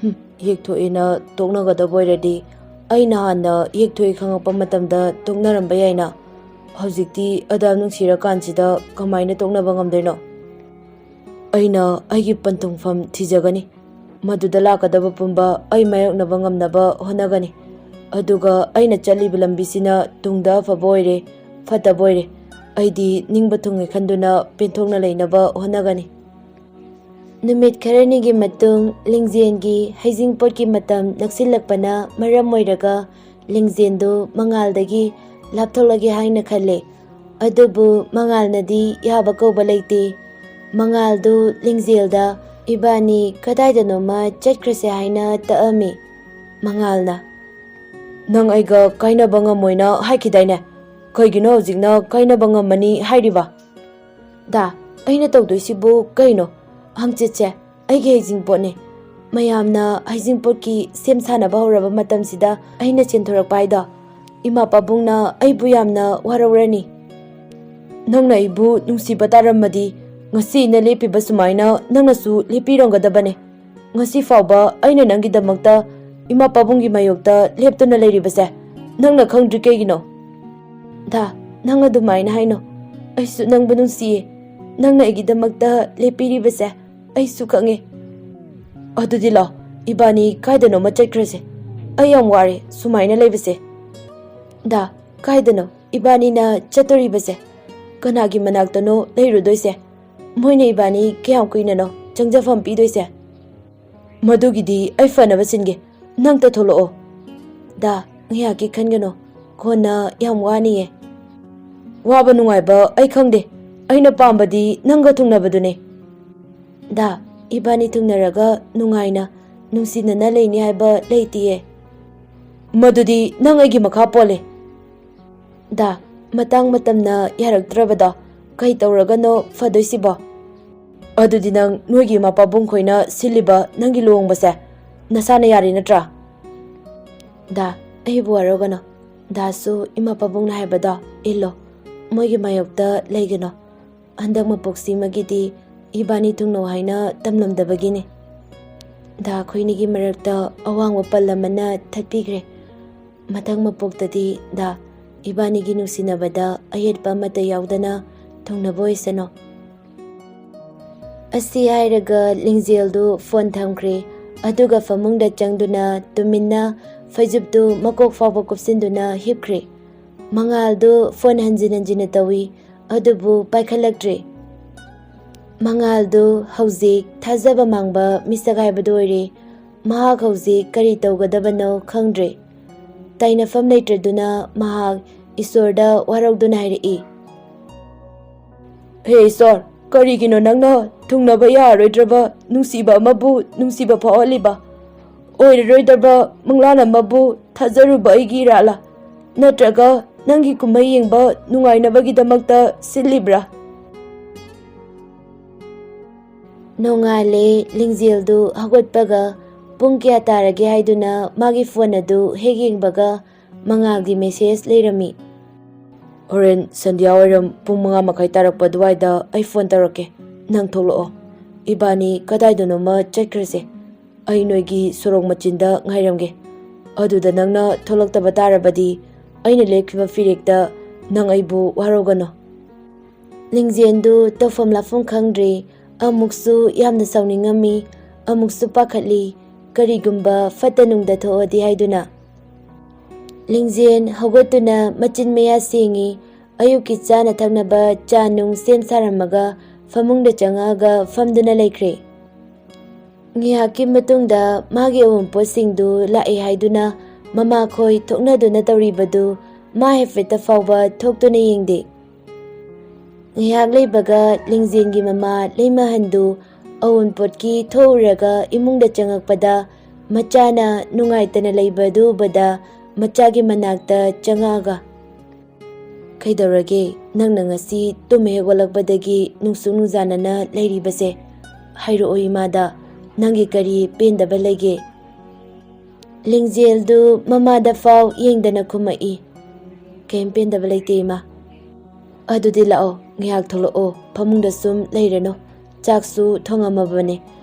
"ꯍꯨꯝ, ꯌꯦꯛꯊꯣꯛꯑꯦꯅ ꯇꯣꯛꯅꯒꯗꯕ ꯑꯣꯏꯔꯗꯤ ꯑꯩꯅ ꯍꯥꯟꯅ ꯌꯦꯛꯊꯣꯛꯑꯦ ꯈꯪꯉꯛꯄ ꯃꯇꯝꯗ ꯇꯣꯛꯅꯔꯝꯕ ꯌꯥꯏꯅ꯫ ꯍꯧꯖꯤꯛꯇꯤ ꯑꯗꯨꯌꯥꯝ ꯅꯨꯡꯁꯤꯔꯀꯥꯟꯁꯤꯗ ꯀꯃꯥꯏꯅ ꯇꯣꯛꯅꯕ ꯉꯝꯗꯣꯏꯅꯣ? ꯑꯩꯅ ꯑꯩꯒꯤ ꯄꯟꯊꯨꯡꯐꯝ ꯊꯤꯖꯒꯅꯤ꯫ ꯃꯗꯨꯗ ꯂꯥꯛꯀꯗꯕ ꯄꯨꯝꯕ ꯑꯩ ꯃꯥꯌꯣꯛꯅꯕ ꯉꯝꯅꯕ ꯍꯣꯠꯅꯒꯅꯤ꯫ ꯑꯗꯨꯒ ꯑꯩꯅ ꯆꯠꯂꯤꯕ ꯂꯝꯕꯤꯁꯤꯅ ꯇꯨꯡꯗ ꯑꯐꯕ ꯑꯣꯏꯔꯦ, ꯐꯠꯇꯕ ꯑꯣꯏꯔꯦ, ꯑꯩꯗꯤ ꯅꯤꯡꯕ ꯊꯨꯡꯉꯦ ꯈꯟꯗꯨꯅ ꯄꯦꯟꯊꯣꯛꯅ ꯂꯩꯅꯕ ꯍꯣꯠꯅꯒꯅꯤ꯫" ꯅꯨꯃꯤꯠ ꯈꯔꯅꯤꯒꯤ ꯃꯇꯨꯡ ꯂꯤꯡꯖꯦꯜꯒꯤ ꯍꯩꯖꯤꯡꯄꯣꯠꯀꯤ ꯃꯇꯝ ꯅꯛꯁꯤꯜꯂꯛꯄꯅ ꯃꯔꯝ ꯑꯣꯏꯔꯒ ꯂꯤꯡꯖꯦꯜꯗꯨ ꯃꯉꯥꯜꯗꯒꯤ ꯂꯥꯞꯊꯣꯛꯂꯒꯦ ꯍꯥꯏꯅ ꯈꯜꯂꯦ꯫ ꯑꯗꯨꯕꯨ ꯃꯉꯥꯜꯅꯗꯤ ꯌꯥꯕ ꯀꯧꯕ ꯂꯩꯇꯦ꯫ ꯃꯉꯥꯜꯗꯨ ꯂꯤꯡꯖꯦꯜꯗ "ꯏꯕꯥꯅꯤ ꯀꯗꯥꯏꯗꯅꯣꯃ ꯆꯠꯈ꯭ꯔꯁꯦ" ꯍꯥꯏꯅ ꯇꯛꯑꯝꯃꯤ꯫ ꯃꯉꯥꯜꯅ, "ꯅꯪ ꯑꯩꯒ ꯀꯥꯏꯅꯕ ꯉꯝꯃꯣꯏꯅ ꯍꯥꯏꯈꯤꯗꯥꯏꯅꯦ? ꯀꯩꯒꯤꯅꯣ ꯍꯧꯖꯤꯛꯅ ꯀꯥꯏꯅꯕ ꯉꯝꯃꯅꯤ ꯍꯥꯏꯔꯤꯕ?" "ꯗꯥ, ꯑꯩꯅ ꯇꯧꯗꯣꯏꯁꯤꯕꯨ ꯀꯩꯅꯣ? ꯍꯪꯆꯤꯠꯁꯦ ꯑꯩꯒꯤ ꯍꯩꯖꯤꯡꯄꯣꯠꯅꯦ꯫ ꯃꯌꯥꯝꯅ ꯍꯩꯖꯤꯡꯄꯣꯠꯀꯤ ꯁꯦꯝ ꯁꯥꯅꯕ ꯍꯧꯔꯕ ꯃꯇꯝꯁꯤꯗ ꯑꯩꯅ ꯆꯦꯟꯊꯣꯔꯛꯄ ꯍꯥꯏꯗꯣ, ꯏꯃꯥ ꯄꯥꯕꯨꯡꯅ ꯑꯩꯕꯨ ꯌꯥꯝꯅ ꯋꯥꯔꯧꯔꯅꯤ꯫" "ꯅꯪꯅ ꯑꯩꯕꯨ ꯅꯨꯡꯁꯤꯕ ꯇꯥꯔꯝꯃꯗꯤ ꯉꯁꯤ ꯑꯩꯅ ꯂꯦꯞꯄꯤꯕ ꯁꯨꯃꯥꯏꯅ ꯅꯪꯅꯁꯨ ꯂꯦꯞꯄꯤꯔꯝꯒꯗꯕꯅꯦ꯫ ꯉꯁꯤ ꯐꯥꯎꯕ ꯑꯩꯅ ꯅꯪꯒꯤꯗꯃꯛꯇ ꯏꯃꯥ ꯄꯥꯕꯨꯡꯒꯤ ꯃꯥꯌꯣꯛꯇ ꯂꯦꯞꯇꯨꯅ ꯂꯩꯔꯤꯕꯁꯦ ꯅꯪꯅ ꯈꯪꯗ꯭ꯔꯤ ꯀꯩꯒꯤꯅꯣ?" "ꯗꯥ, ꯅꯪ ꯑꯗꯨꯃꯥꯏꯅ ꯍꯥꯏꯅꯣ꯫ ꯑꯩꯁꯨ ꯅꯪꯕꯨ ꯅꯨꯡꯁꯤꯌꯦ꯫ ꯅꯪꯅ ꯑꯩꯒꯤꯗꯃꯛꯇ ꯂꯦꯞꯄꯤꯔꯤꯕꯁꯦ ꯑꯩꯁꯨ ꯈꯪꯉꯦ꯫" "ꯑꯗꯨꯗꯤ ꯂꯥꯎ, ꯏꯕꯥꯅꯤ ꯀꯥꯏꯗꯅꯣꯃ ꯆꯠꯈ꯭ꯔꯁꯦ꯫ ꯑꯩ ꯌꯥꯝ ꯋꯥꯔꯦ ꯁꯨꯃꯥꯏꯅ ꯂꯩꯕꯁꯦ꯫" "ꯗꯥ, ꯀꯥꯏꯗꯅꯣ ꯏꯕꯥꯅꯤꯅ ꯆꯠꯇꯣꯔꯤꯕꯁꯦ? ꯀꯅꯥꯒꯤ ꯃꯅꯥꯛꯇꯅꯣ ꯂꯩꯔꯨꯗꯣꯏꯁꯦ? ꯃꯣꯏꯅ ꯏꯕꯥꯅꯤ ꯀꯌꯥꯝ ꯀꯨꯏꯅꯅꯣ ꯆꯪꯖꯐꯝ ꯄꯤꯗꯣꯏꯁꯦ?" "ꯃꯗꯨꯒꯤꯗꯤ ꯑꯩ ꯐꯅꯕ ꯁꯤꯟꯒꯦ꯫ ꯅꯪꯇ ꯊꯣꯛꯂꯛꯑꯣ꯫" "ꯗꯥ, ꯉꯥꯏꯍꯥꯛꯀꯤ ꯈꯟꯒꯅꯣ꯫ ꯀꯣꯟꯅ ꯌꯥꯝ ꯋꯥꯅꯤꯌꯦ꯫" "ꯋꯥꯕ ꯅꯨꯡꯉꯥꯏꯕ ꯑꯩ ꯈꯪꯗꯦ꯫ ꯑꯩꯅ ꯄꯥꯝꯕꯗꯤ ꯅꯪꯒ ꯊꯨꯡꯅꯕꯗꯨꯅꯦ꯫" "ꯗꯥ, ꯏꯕꯥꯅꯤ ꯊꯨꯡꯅꯔꯒ ꯅꯨꯡꯉꯥꯏꯅ, ꯅꯨꯡꯁꯤꯅꯅ ꯂꯩꯅꯤ ꯍꯥꯏꯕ ꯂꯩꯇꯤꯌꯦ꯫" "ꯃꯗꯨꯗꯤ ꯅꯪ ꯑꯩꯒꯤ ꯃꯈꯥ ꯄꯣꯜꯂꯦ꯫" "ꯗꯥ, ꯃꯇꯥꯡ ꯃꯇꯝꯅ ꯌꯥꯔꯛꯇ꯭ꯔꯕꯗꯣ ꯀꯩ ꯇꯧꯔꯒꯅꯣ ꯐꯗꯣꯏꯁꯤꯕꯣ?" ꯑꯗꯨꯗꯤ ꯅꯪ ꯅꯣꯏꯒꯤ ꯏꯃꯥ ꯄꯥꯕꯨꯡ ꯈꯣꯏꯅ ꯁꯤꯜꯂꯤꯕ ꯅꯪꯒꯤ ꯂꯨꯍꯣꯡꯕꯁꯦ ꯅꯁꯥꯅ ꯌꯥꯔꯤ ꯅꯠꯇ꯭ꯔꯥ? ꯗꯥ, ꯑꯩꯕꯨ ꯋꯥꯔꯧꯒꯅꯨ꯫ ꯗꯥꯁꯨ ꯏꯃꯥ ꯄꯥꯕꯨꯡꯅ ꯍꯥꯏꯕꯗꯣ ꯏꯜꯂꯣ꯫ ꯃꯣꯏꯒꯤ ꯃꯥꯌꯣꯛꯇ ꯂꯩꯒꯅꯣ꯫ ꯍꯟꯗꯛ ꯃꯄꯣꯛꯁꯤꯃꯒꯤꯗꯤ ꯏꯕꯥꯅꯤ ꯊꯨꯡꯅꯧ ꯍꯥꯏꯅ ꯇꯝꯂꯝꯗꯕꯒꯤꯅꯤ꯫ ꯗꯥ ꯑꯩꯈꯣꯏꯅꯤꯒꯤ ꯃꯔꯛꯇ ꯑꯋꯥꯡꯕ ꯄꯜ ꯑꯃꯅ ꯊꯠꯄꯤꯈ꯭ꯔꯦ꯫ ꯃꯊꯪ ꯃꯄꯣꯛꯇꯗꯤ ꯗꯥ ꯏꯕꯥꯅꯤꯒꯤ ꯅꯨꯡꯁꯤꯅꯕꯗ ꯑꯌꯦꯠꯄ ꯑꯃꯠꯇ ꯌꯥꯎꯗꯅ ꯊꯨꯡꯅꯕ ꯑꯣꯏꯁꯅꯣ꯫ ꯑꯁꯤ ꯍꯥꯏꯔꯒ ꯂꯤꯡꯖꯦꯜꯗꯨ ꯐꯣꯟ ꯊꯝꯈ꯭ꯔꯦ꯫ ꯑꯗꯨꯒ ꯐꯃꯨꯡꯗ ꯆꯪꯗꯨꯅ ꯇꯨꯃꯤꯟꯅ ꯐꯩꯖꯨꯞꯇꯨ ꯃꯀꯣꯛ ꯐꯥꯎꯕ ꯀꯨꯞꯁꯤꯟꯗꯨꯅ ꯍꯤꯞꯈ꯭ꯔꯦ꯫ ꯃꯉꯥꯜꯗꯨ ꯐꯣꯟ ꯍꯟꯖꯤꯟ ꯍꯟꯖꯤꯟꯅ ꯇꯧꯏ, ꯑꯗꯨꯕꯨ ꯄꯥꯏꯈꯠꯂꯛꯇ꯭ꯔꯦ꯫ ꯃꯉꯥꯜꯗꯨ ꯍꯧꯖꯤꯛ ꯊꯥꯖꯕ ꯃꯥꯡꯕ ꯃꯤꯁꯛ ꯍꯥꯏꯕꯗꯨ ꯑꯣꯏꯔꯦ꯫ ꯃꯍꯥꯛ ꯍꯧꯖꯤꯛ ꯀꯔꯤ ꯇꯧꯒꯗꯕꯅꯣ ꯈꯪꯗ꯭ꯔꯦ꯫ ꯇꯥꯏꯅꯐꯝ ꯂꯩꯇ꯭ꯔꯗꯨꯅ ꯃꯍꯥꯛ ꯏꯁꯣꯔꯗ ꯋꯥꯔꯧꯗꯨꯅ ꯍꯥꯏꯔꯛꯏ, "ꯍꯦ ꯏꯁꯣꯔ, ꯀꯔꯤꯒꯤꯅꯣ ꯅꯪꯅ ꯊꯨꯡꯅꯕ ꯌꯥꯔꯔꯣꯏꯗ꯭ꯔꯕ ꯅꯨꯡꯁꯤꯕ ꯑꯃꯕꯨ ꯅꯨꯡꯁꯤꯕ ꯐꯥꯎꯍꯜꯂꯤꯕ? ꯑꯣꯏꯔꯔꯣꯏꯗꯕ ꯃꯪꯂꯥꯟ ꯑꯃꯕꯨ ꯊꯥꯖꯔꯨꯕ ꯑꯩꯒꯤ ꯏꯔꯥꯜꯂ? ꯅꯠꯇ꯭ꯔꯒ ꯅꯪꯒꯤ ꯀꯨꯝꯍꯩ ꯌꯦꯡꯕ ꯅꯨꯡꯉꯥꯏꯅꯕꯒꯤꯗꯃꯛꯇ ꯁꯤꯜꯂꯤꯕ꯭ꯔꯥ?" ꯅꯣꯡꯉꯥꯜꯂꯦ꯫ ꯂꯤꯡꯖꯦꯜꯗꯨ ꯍꯧꯒꯠꯄꯒ ꯄꯨꯡ ꯀꯌꯥ ꯇꯥꯔꯒꯦ ꯍꯥꯏꯗꯨꯅ ꯃꯥꯒꯤ ꯐꯣꯟ ꯑꯗꯨ ꯍꯦꯛ ꯌꯦꯡꯕꯒ ꯃꯉꯥꯜꯒꯤ ꯃꯦꯁꯦꯖ ꯂꯩꯔꯝꯃꯤ꯫ "ꯍꯣꯔꯦꯟ ꯁꯟꯙ꯭ꯌꯥ ꯋꯥꯏꯔꯝ ꯄꯨꯡ ꯃꯉꯥ ꯃꯈꯥꯏ ꯇꯥꯔꯛꯄ ꯑꯗꯨꯋꯥꯏꯗ ꯑꯩ ꯐꯣꯟ ꯇꯧꯔꯛꯀꯦ꯫ ꯅꯪ ꯊꯣꯛꯂꯛꯑꯣ꯫ ꯏꯕꯥꯅꯤ ꯀꯗꯥꯏꯗꯅꯣꯃ ꯆꯠꯈ꯭ꯔꯁꯦ꯫ ꯑꯩ ꯅꯣꯏꯒꯤ ꯁꯣꯔꯣꯛ ꯃꯆꯤꯟꯗ ꯉꯥꯏꯔꯝꯒꯦ꯫ ꯑꯗꯨꯗ ꯅꯪꯅ ꯊꯣꯛꯂꯛꯇꯕ ꯇꯥꯔꯕꯗꯤ ꯑꯩꯅ ꯂꯦꯞꯈꯤꯕ ꯐꯤꯔꯦꯛꯇ ꯅꯪ ꯑꯩꯕꯨ ꯋꯥꯔꯧꯒꯅꯨ꯫" ꯂꯤꯡꯖꯦꯜꯗꯨ ꯇꯧꯐꯝ ꯂꯥꯛꯐꯝ ꯈꯪꯗ꯭ꯔꯦ꯫ ꯑꯃꯨꯛꯁꯨ ꯌꯥꯝꯅ ꯁꯥꯎꯅꯤꯡꯉꯝꯃꯤ, ꯑꯃꯨꯛꯁꯨ ꯄꯥꯈꯠꯂꯤ꯫ ꯀꯔꯤꯒꯨꯝꯕ ꯐꯠꯇ ꯅꯨꯡꯗ ꯊꯣꯛꯑꯗꯤ ꯍꯥꯏꯗꯨꯅ꯫ ꯂꯤꯡꯖꯦꯜ ꯍꯧꯒꯠꯇꯨꯅ ꯃꯆꯤꯟ ꯃꯌꯥ ꯁꯦꯡꯉꯤ꯫ ꯑꯌꯨꯛꯀꯤ ꯆꯥꯅ ꯊꯛꯅꯕ ꯆꯥ ꯅꯨꯡ ꯁꯦꯝ ꯁꯥꯔꯝꯃꯒ ꯐꯃꯨꯡꯗ ꯆꯪꯉꯛꯑꯒ ꯐꯝꯗꯨꯅ ꯂꯩꯈ꯭ꯔꯦ꯫ ꯉꯥꯏꯍꯥꯛꯀꯤ ꯃꯇꯨꯡꯗ ꯃꯥꯒꯤ ꯑꯋꯨꯟꯄꯣꯠꯁꯤꯡꯗꯨ ꯂꯥꯛꯑꯦ ꯍꯥꯏꯗꯨꯅ ꯃꯃꯥꯈꯣꯏ ꯊꯣꯛꯅꯗꯨꯅ ꯇꯧꯔꯤꯕꯗꯨ ꯃꯥ ꯍꯥꯏꯐꯦꯠꯇ ꯐꯥꯎꯕ ꯊꯣꯛꯇꯨꯅ ꯌꯦꯡꯗꯦ꯫ ꯉꯥꯏꯍꯥꯛ ꯂꯩꯕꯒ ꯂꯤꯡꯖꯦꯜꯒꯤ ꯃꯃꯥ ꯂꯩꯃꯍꯟꯗꯨ ꯑꯋꯨꯟꯄꯣꯠꯀꯤ ꯊꯣꯛꯎꯔꯒ ꯏꯃꯨꯡꯗ ꯆꯪꯉꯛꯄꯗ ꯃꯆꯥꯅ ꯅꯨꯡꯉꯥꯏꯇꯅ ꯂꯩꯕꯗꯨ ꯎꯕꯗ ꯃꯆꯥꯒꯤ ꯃꯅꯥꯛꯇ ꯆꯪꯉꯛꯑꯒ, "ꯀꯩꯗꯧꯔꯒꯦ? ꯅꯪꯅ ꯉꯁꯤ ꯇꯨꯝ ꯍꯦꯛ ꯍꯧꯒꯠꯂꯛꯄꯗꯒꯤ ꯅꯨꯡꯁꯨ ꯅꯨꯡꯖꯥꯅꯅ ꯂꯩꯔꯤꯕꯁꯦ? ꯍꯥꯏꯔꯛꯑꯣ ꯏꯃꯥꯗ, ꯅꯪꯒꯤ ꯀꯔꯤ ꯄꯦꯟꯗꯕ ꯂꯩꯒꯦ?" ꯂꯤꯡꯖꯦꯜꯗꯨ ꯃꯃꯥꯗ ꯐꯥꯎ ꯌꯦꯡꯗꯅ ꯈꯨꯝꯃꯛꯏ, "ꯀꯩꯝ ꯄꯦꯟꯗꯕ ꯂꯩꯇꯦ ꯏꯃꯥ꯫" "ꯑꯗꯨꯗꯤ ꯂꯥꯛꯑꯣ, ꯉꯥꯏꯍꯥꯛ ꯊꯣꯛꯂꯛꯑꯣ, ꯐꯃꯨꯡꯗ ꯁꯨꯝ ꯂꯩꯔꯅꯨ, ꯆꯥꯛꯁꯨ ꯊꯣꯡꯉꯝꯃꯕꯅꯦ,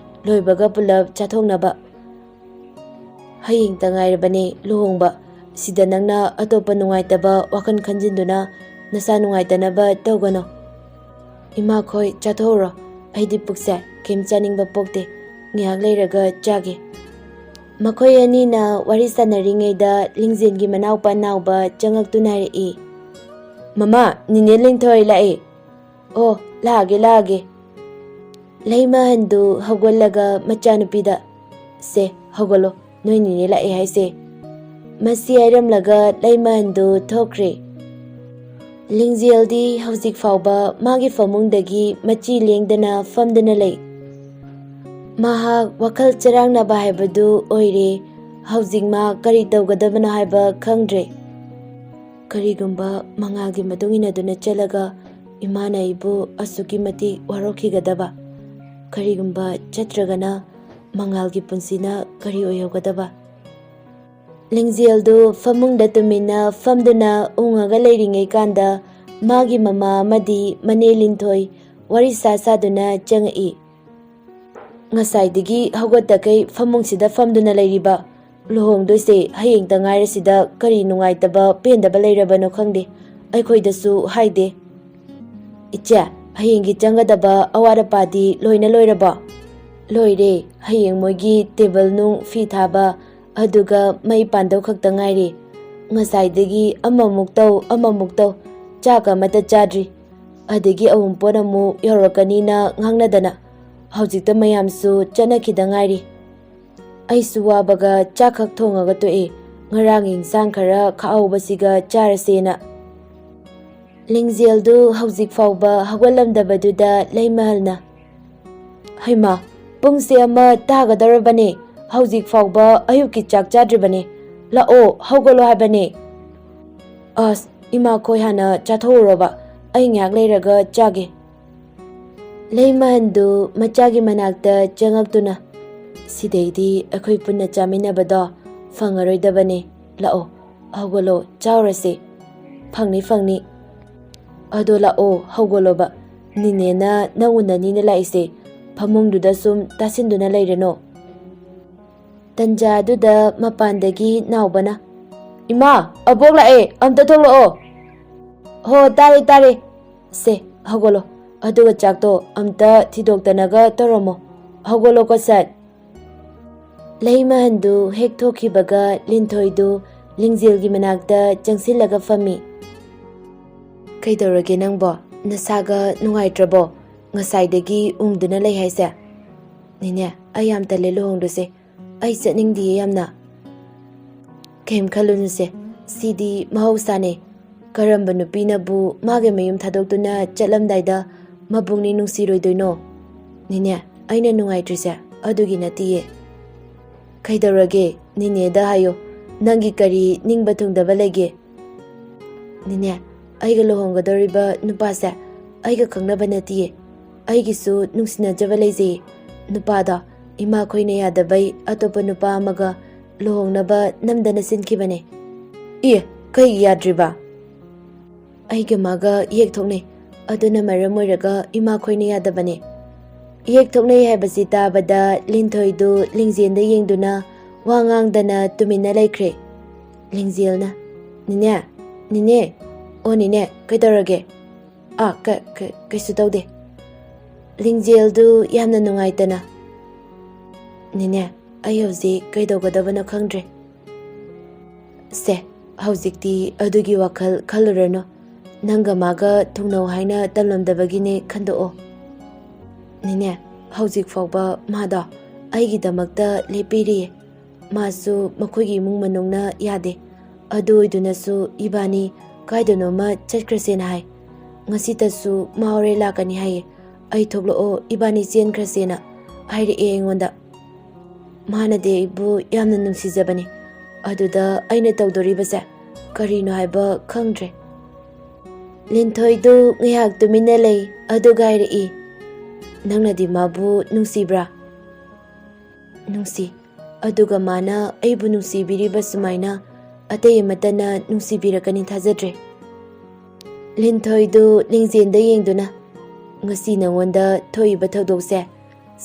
ꯂꯣꯏꯕꯒ ꯄꯨꯂꯞ ꯆꯥꯊꯣꯛꯅꯕ꯫ ꯍꯌꯦꯡꯇ ꯉꯥꯏꯔꯕꯅꯦ ꯂꯨꯍꯣꯡꯕ, ꯁꯤꯗ ꯅꯪꯅ ꯑꯇꯣꯞꯄ ꯅꯨꯡꯉꯥꯏꯇꯕ ꯋꯥꯈꯜ ꯈꯟꯖꯤꯟꯗꯨꯅ ꯅꯁꯥ ꯅꯨꯡꯉꯥꯏꯇꯅꯕ ꯇꯧꯒꯅꯨ꯫" "ꯏꯃꯥꯈꯣꯏ ꯆꯥꯊꯣꯛꯎꯔꯣ, ꯑꯩꯗꯤ ꯄꯨꯛꯁꯦ ꯀꯩꯝ ꯆꯥꯅꯤꯡꯕ ꯄꯣꯛꯇꯦ, ꯉꯥꯏꯍꯥꯛ ꯂꯩꯔꯒ ꯆꯥꯒꯦ꯫" ꯃꯈꯣꯏ ꯑꯅꯤꯅ ꯋꯥꯔꯤ ꯁꯥꯟꯅꯔꯤꯉꯩꯗ ꯂꯤꯡꯖꯦꯜꯒꯤ ꯃꯅꯥꯎꯄꯥ ꯅꯥꯎꯕ ꯆꯪꯉꯛꯇꯨꯅ ꯍꯥꯏꯔꯛꯏ, "ꯃꯃꯥ, ꯅꯤꯅꯦ ꯂꯤꯟꯊꯣꯏ ꯂꯥꯛꯑꯦ꯫" "ꯑꯣ, ꯂꯥꯛꯑꯒꯦ, ꯂꯥꯛꯑꯒꯦ꯫" ꯂꯩꯃꯍꯟꯗꯨ ꯍꯧꯒꯠꯂꯒ ꯃꯆꯥꯅꯨꯄꯤꯗ, "ꯁꯦ, ꯍꯧꯒꯠꯂꯣ, ꯅꯣꯏ ꯅꯤꯅꯦ ꯂꯥꯛꯑꯦ ꯍꯥꯏꯁꯦ꯫" ꯃꯁꯤ ꯍꯥꯏꯔꯝꯂꯒ ꯂꯩꯃꯍꯟꯗꯨ ꯊꯣꯛꯈ꯭ꯔꯦ꯫ ꯂꯤꯡꯖꯦꯜꯗꯤ ꯍꯧꯖꯤꯛ ꯐꯥꯎꯕ ꯃꯥꯒꯤ ꯐꯃꯨꯡꯗꯒꯤ ꯃꯆꯤ ꯂꯦꯡꯗꯅ ꯐꯝꯗꯨꯅ ꯂꯩ꯫ ꯃꯍꯥꯛ ꯋꯥꯈꯜ ꯆꯔꯥꯡꯅꯕ ꯍꯥꯏꯕꯗꯨ ꯑꯣꯏꯔꯦ꯫ ꯍꯧꯖꯤꯛ ꯃꯥ ꯀꯔꯤ ꯇꯧꯒꯗꯕꯅꯣ ꯍꯥꯏꯕ ꯈꯪꯗ꯭ꯔꯦ꯫ ꯀꯔꯤꯒꯨꯝꯕ ꯃꯉꯥꯜꯒꯤ ꯃꯇꯨꯡ ꯏꯟꯅꯗꯨꯅ ꯆꯠꯂꯒ ꯏꯃꯥꯅ ꯑꯩꯕꯨ ꯑꯁꯨꯛꯀꯤ ꯃꯇꯤꯛ ꯋꯥꯔꯧꯈꯤꯒꯗꯕ? ꯀꯔꯤꯒꯨꯝꯕ ꯆꯠꯇ꯭ꯔꯒꯅ ꯃꯉꯥꯜꯒꯤ ꯄꯨꯟꯁꯤꯅ ꯀꯔꯤ ꯑꯣꯏꯍꯧꯒꯗꯕ? ꯂꯤꯡꯖꯦꯜꯗꯨ ꯐꯃꯨꯡꯗ ꯇꯨꯃꯤꯟꯅ ꯐꯝꯗꯨꯅ ꯎꯪꯉꯒ ꯂꯩꯔꯤꯉꯩ ꯀꯥꯟꯗ ꯃꯥꯒꯤ ꯃꯃꯥ ꯑꯃꯗꯤ ꯃꯅꯦ ꯂꯤꯟꯊꯣꯏ ꯋꯥꯔꯤ ꯁꯥ ꯁꯥꯗꯨꯅ ꯆꯪꯉꯛꯏ꯫ "ꯉꯁꯥꯏꯗꯒꯤ ꯍꯧꯒꯠꯇꯈꯩ ꯐꯃꯨꯡꯁꯤꯗ ꯐꯝꯗꯨꯅ ꯂꯩꯔꯤꯕ, ꯂꯨꯍꯣꯡꯗꯣꯏꯁꯦ ꯍꯌꯦꯡꯇ ꯉꯥꯏꯔꯁꯤꯗ ꯀꯔꯤ ꯅꯨꯡꯉꯥꯏꯇꯕ ꯄꯦꯟꯗꯕ ꯂꯩꯔꯕꯅꯣ ꯈꯪꯗꯦ, ꯑꯩꯈꯣꯏꯗꯁꯨ ꯍꯥꯏꯗꯦ꯫" "ꯏꯆꯦ, ꯍꯌꯦꯡꯒꯤ ꯆꯪꯒꯗꯕ ꯑꯋꯥꯠ ꯑꯄꯥꯗꯤ ꯂꯣꯏꯅ ꯂꯣꯏꯔꯕꯣ?" "ꯂꯣꯏꯔꯦ, ꯍꯌꯦꯡ ꯃꯣꯏꯒꯤ ꯇꯦꯕꯜ ꯅꯨꯡ ꯐꯤ ꯊꯥꯕ, ꯑꯗꯨꯒ ꯃꯩ ꯄꯥꯟꯗꯧ ꯈꯛꯇ ꯉꯥꯏꯔꯦ꯫ ꯉꯁꯥꯏꯗꯒꯤ ꯑꯃꯃꯨꯛ ꯇꯧ, ꯑꯃꯃꯨꯛ ꯇꯧ, ꯆꯥꯛ ꯑꯃꯠꯇ ꯆꯥꯗ꯭ꯔꯤ꯫ ꯑꯗꯒꯤ ꯑꯋꯨꯟꯄꯣꯠ ꯑꯃꯨꯛ ꯌꯧꯔꯛꯀꯅꯤꯅ ꯉꯥꯡꯅꯗꯅ ꯍꯧꯖꯤꯛꯇ ꯃꯌꯥꯝꯁꯨ ꯆꯠꯅꯈꯤꯗ ꯉꯥꯏꯔꯤ꯫ ꯑꯩꯁꯨ ꯋꯥꯕꯒ ꯆꯥꯛꯈꯛ ꯊꯣꯡꯉꯒ ꯇꯣꯛꯑꯦ꯫ ꯉꯔꯥꯡꯒꯤ ꯏꯟꯁꯥꯡ ꯈꯔ ꯈꯥꯛꯍꯧꯕꯁꯤꯒ ꯆꯥꯔꯁꯦꯅ꯫" ꯂꯤꯡꯖꯦꯜꯗꯨ ꯍꯧꯖꯤꯛ ꯐꯥꯎꯕ ꯍꯧꯒꯠꯂꯝꯗꯕꯗꯨꯗ ꯂꯩꯃꯍꯜꯅ, "ꯍꯩꯃꯥ, ꯄꯨꯡꯁꯦ ꯑꯃ ꯇꯥꯒꯗꯧꯔꯕꯅꯦ, ꯍꯧꯖꯤꯛ ꯐꯥꯎꯕ ꯑꯌꯨꯛꯀꯤ ꯆꯥꯛ ꯆꯥꯗ꯭ꯔꯤꯕꯅꯦ꯫ ꯂꯥꯛꯑꯣ, ꯍꯧꯒꯠꯂꯣ ꯍꯥꯏꯕꯅꯦ꯫" "ꯑꯁ, ꯏꯃꯥꯈꯣꯏ ꯍꯥꯟꯅ ꯆꯥꯊꯣꯛꯎꯔꯣꯕ, ꯑꯩ ꯉꯥꯏꯍꯥꯛ ꯂꯩꯔꯒ ꯆꯥꯒꯦ꯫ ꯂꯩꯃꯍꯟꯗꯨ ꯃꯆꯥꯒꯤ ꯃꯅꯥꯛꯇ ꯆꯪꯉꯛꯇꯨꯅ, "ꯁꯤꯗꯩꯗꯤ ꯑꯩꯈꯣꯏ ꯄꯨꯟꯅ ꯆꯥꯃꯤꯟꯅꯕꯗꯣ ꯐꯪꯉꯔꯣꯏꯗꯕꯅꯤ꯫ ꯂꯥꯛꯑꯣ, ꯍꯧꯒꯠꯂꯣ, ꯆꯥꯎꯔꯁꯤ꯫ ꯐꯪꯅꯤ, ꯐꯪꯅꯤ꯫ ꯑꯗꯣ ꯂꯥꯛꯑꯣ, ꯍꯧꯒꯠꯂꯣꯕ꯫ ꯅꯤꯅꯦꯅ ꯅꯪ ꯎꯅꯅꯤꯅ ꯂꯥꯛꯏꯁꯦ꯫ ꯐꯃꯨꯡꯗꯨꯗ ꯁꯨꯝ ꯇꯥꯁꯤꯟꯗꯨꯅ ꯂꯩꯔꯅꯨ꯫" ꯇꯟꯖꯥꯗꯨꯗ ꯃꯄꯥꯟꯗꯒꯤ ꯅꯥꯎꯕꯅ, "ꯏꯃꯥ, ꯑꯕꯣꯛ ꯂꯥꯛꯑꯦ, ꯑꯝꯇ ꯊꯣꯛꯂꯛꯑꯣ꯫" "ꯍꯣ, ꯇꯥꯔꯦ, ꯇꯥꯔꯦ꯫ ꯁꯦ, ꯍꯧꯒꯠꯂꯣ꯫ ꯑꯗꯨꯒ ꯆꯥꯛꯇꯣ ꯑꯝꯇ ꯊꯤꯗꯣꯛꯇꯅꯒ ꯇꯧꯔꯝꯃꯣ꯫ ꯍꯧꯒꯠꯂꯣꯀꯣ ꯁꯠ꯫" ꯂꯩꯃꯍꯟꯗꯨ ꯍꯦꯛ ꯊꯣꯛꯈꯤꯕꯒ ꯂꯤꯟꯊꯣꯏꯗꯨ ꯂꯤꯡꯖꯦꯜꯒꯤ ꯃꯅꯥꯛꯇ ꯆꯪꯁꯤꯜꯂꯒ ꯐꯝꯃꯤ꯫ "ꯀꯩꯗꯧꯔꯒꯦ ꯅꯪꯕꯣ? ꯅꯁꯥꯒ ꯅꯨꯡꯉꯥꯏꯇ꯭ꯔꯕꯣ? ꯉꯁꯥꯏꯗꯒꯤ ꯎꯪꯗꯨꯅ ꯂꯩ ꯍꯥꯏꯁꯦ?" "ꯅꯤꯅꯦ, ꯑꯩ ꯌꯥꯝ ꯇꯜꯂꯦ ꯂꯨꯍꯣꯡꯗꯣꯏꯁꯦ꯫ ꯑꯩ ꯆꯠꯅꯤꯡꯗꯤꯌꯦ ꯌꯥꯝꯅ꯫" "ꯀꯩꯝ ꯈꯜꯂꯨꯅꯨꯁꯦ, ꯁꯤꯗꯤ ꯃꯍꯧꯁꯥꯅꯦ꯫ ꯀꯔꯝꯕ ꯅꯨꯄꯤꯅꯕꯨ ꯃꯥꯒꯤ ꯃꯌꯨꯝ ꯊꯥꯗꯣꯛꯇꯨꯅ ꯆꯠꯂꯝꯗꯥꯏꯗ ꯃꯕꯨꯛꯅꯤꯡ ꯅꯨꯡꯁꯤꯔꯣꯏꯗꯣꯏꯅꯣ? ꯅꯤꯅꯦ, ꯑꯩꯅ ꯅꯨꯡꯉꯥꯏꯇ꯭ꯔꯤꯁꯦ ꯑꯗꯨꯒꯤ ꯅꯠꯇꯤꯌꯦ꯫" "ꯀꯩꯗꯧꯔꯒꯦ? ꯅꯤꯅꯦꯗ ꯍꯥꯏꯌꯣ꯫ ꯅꯪꯒꯤ ꯀꯔꯤ ꯅꯤꯡꯕ ꯊꯨꯡꯗꯕ ꯂꯩꯒꯦ?" "ꯅꯤꯅꯦ, ꯑꯩꯒ ꯂꯨꯍꯣꯡꯒꯗꯧꯔꯤꯕ ꯅꯨꯄꯥꯁꯦ ꯑꯩꯒ ꯈꯪꯅꯕ ꯅꯠꯇꯤꯌꯦ꯫ ꯑꯩꯒꯤꯁꯨ ꯅꯨꯡꯁꯤꯅꯖꯕ ꯂꯩꯖꯩꯌꯦ꯫ ꯅꯨꯄꯥꯗꯣ ꯏꯃꯥꯈꯣꯏꯅ ꯌꯥꯗꯕꯩ ꯑꯇꯣꯞꯄ ꯅꯨꯄꯥ ꯑꯃꯒ ꯂꯨꯍꯣꯡꯅꯕ ꯅꯝꯗꯅ ꯁꯤꯟꯈꯤꯕꯅꯦ꯫" "ꯑꯦ, ꯀꯩꯒꯤ ꯌꯥꯗ꯭ꯔꯤꯕ?" "ꯑꯩꯒ ꯃꯥꯒ ꯌꯦꯛ ꯊꯣꯛꯅꯩ꯫ ꯑꯗꯨꯅ ꯃꯔꯝ ꯑꯣꯏꯔꯒ ꯏꯃꯥꯈꯣꯏꯅ ꯌꯥꯗꯕꯅꯦ꯫" ꯌꯦꯛ ꯊꯣꯛꯅꯩ ꯍꯥꯏꯕꯁꯤ ꯇꯥꯕꯗ ꯂꯤꯟꯊꯣꯏꯗꯨ ꯂꯤꯡꯖꯦꯜꯗ ꯌꯦꯡꯗꯨꯅ ꯋꯥ ꯉꯥꯡꯗꯅ ꯇꯨꯃꯤꯟꯅ ꯂꯩꯈ꯭ꯔꯦ꯫ ꯂꯤꯡꯖꯦꯜꯅ, "ꯅꯤꯅꯦ, ꯅꯤꯅꯦ, ꯑꯣ ꯅꯤꯅꯦ, ꯀꯩꯗꯧꯔꯒꯦ?" "ꯑꯥ, ꯀ-, ꯀ-, ꯀꯩꯁꯨ ꯇꯧꯗꯦ꯫" ꯂꯤꯡꯖꯦꯜꯗꯨ ꯌꯥꯝꯅ ꯅꯨꯡꯉꯥꯏꯇꯅ, "ꯅꯤꯅꯦ, ꯑꯩ ꯍꯧꯖꯤꯛ ꯀꯩꯗꯧꯒꯗꯕꯅꯣ ꯈꯪꯗ꯭ꯔꯦ꯫" "ꯁꯦ, ꯍꯧꯖꯤꯛꯇꯤ ꯑꯗꯨꯒꯤ ꯋꯥꯈꯜ ꯈꯜꯂꯨꯔꯅꯨ꯫ ꯅꯪꯒ ꯃꯥꯒ ꯊꯨꯡꯅꯧ ꯍꯥꯏꯅ ꯇꯝꯂꯝꯗꯕꯒꯤꯅꯦ ꯈꯟꯗꯣꯛꯑꯣ꯫" "ꯅꯤꯅꯦ, ꯍꯧꯖꯤꯛ ꯐꯥꯎꯕ ꯃꯥꯗꯣ ꯑꯩꯒꯤꯗꯃꯛꯇ ꯂꯦꯞꯄꯤꯔꯤꯌꯦ꯫ ꯃꯥꯁꯨ ꯃꯈꯣꯏꯒꯤ ꯏꯃꯨꯡ ꯃꯅꯨꯡꯅ ꯌꯥꯗꯦ꯫ ꯑꯗꯨ ꯑꯣꯏꯗꯨꯅꯁꯨ ꯏꯕꯥꯅꯤ ꯀꯥꯏꯗꯅꯣꯃ ꯆꯠꯈ꯭ꯔꯁꯦꯅ ꯍꯥꯏ꯫ ꯉꯁꯤꯇꯁꯨ ꯃꯥ ꯍꯣꯔꯦꯟ ꯂꯥꯛꯀꯅꯤ ꯍꯥꯏꯌꯦ꯫ ꯑꯩ ꯊꯣꯛꯂꯛꯑꯣ, ꯏꯕꯥꯅꯤ ꯆꯦꯟꯈ꯭ꯔꯁꯦꯅ ꯍꯥꯏꯔꯛꯑꯦ ꯑꯩꯉꯣꯟꯗ꯫ ꯃꯥꯅꯗꯤ ꯑꯩꯕꯨ ꯌꯥꯝꯅ ꯅꯨꯡꯁꯤꯖꯕꯅꯤ꯫ ꯑꯗꯨꯗ ꯑꯩꯅ ꯇꯧꯗꯣꯔꯤꯕꯁꯦ ꯀꯔꯤꯅꯣ ꯍꯥꯏꯕ ꯈꯪꯗ꯭ꯔꯦ꯫ ꯂꯤꯟꯊꯣꯏꯗꯨ ꯉꯥꯏꯍꯥꯛ ꯇꯨꯃꯤꯟꯅ ꯂꯩ, ꯑꯗꯨꯒ ꯍꯥꯏꯔꯛꯏ, "ꯅꯪꯅꯗꯤ ꯃꯥꯕꯨ ꯅꯨꯡꯁꯤꯕ꯭ꯔꯥ?" "ꯅꯨꯡꯁꯤ꯫ ꯑꯗꯨꯒ ꯃꯥꯅ ꯑꯩꯕꯨ ꯅꯨꯡꯁꯤꯕꯤꯔꯤꯕ ꯁꯨꯃꯥꯏꯅ ꯑꯇꯩ ꯑꯃꯠꯇꯅ ꯅꯨꯡꯁꯤꯕꯤꯔꯛꯀꯅꯤ ꯊꯥꯖꯗ꯭ꯔꯦ꯫" ꯂꯤꯟꯊꯣꯏꯗꯨ ꯂꯤꯡꯖꯦꯜꯗ ꯌꯦꯡꯗꯨꯅ, "ꯉꯁꯤ ꯅꯉꯣꯟꯗ ꯊꯣꯛꯏꯕ ꯊꯧꯗꯣꯛꯁꯦ